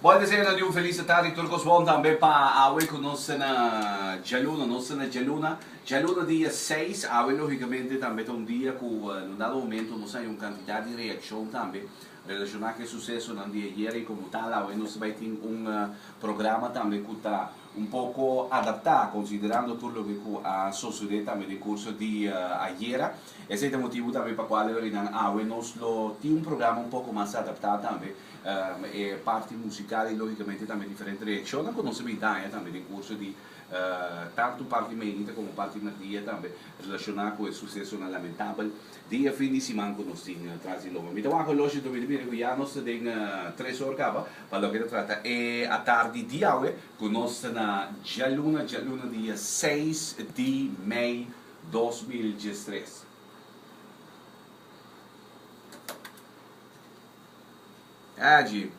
Bon deseo di un felis atardi tur kos bon tambe pa awe ku nos ta na djaluna, nos ta na djaluna, djaluna dia seis, awe logicamente tambe ta un dia ku na un dado momento nos haña un kantidat di reakshon tambe relashoná ku e susesonan di ayer i komo tal awe nos ta bai tin un programa tambe ku ta un poko adaptá konsiderando tur loke ku a sosodé tambe den kurso di ayera. Esei ta motibu tambe pa kual nan awe nos lo tin un programa un poko mas adaptá tambe e parti musikal i lógikamente tambe diferente reakshonnan ku nos a bin daña tambe den kurso di tantu parti meinita komo parti merdia tambe relashoná ku e susesonan lamentabel di e fin di siman ku nos tin tras di lomba. Mi ta wak holoshi enton mi ta mira ku ya nos ta den tres or kaba pa loke ta trata e atardi di awe ku nos ta na djaluna, djaluna dia seis di mei 2013. Aji.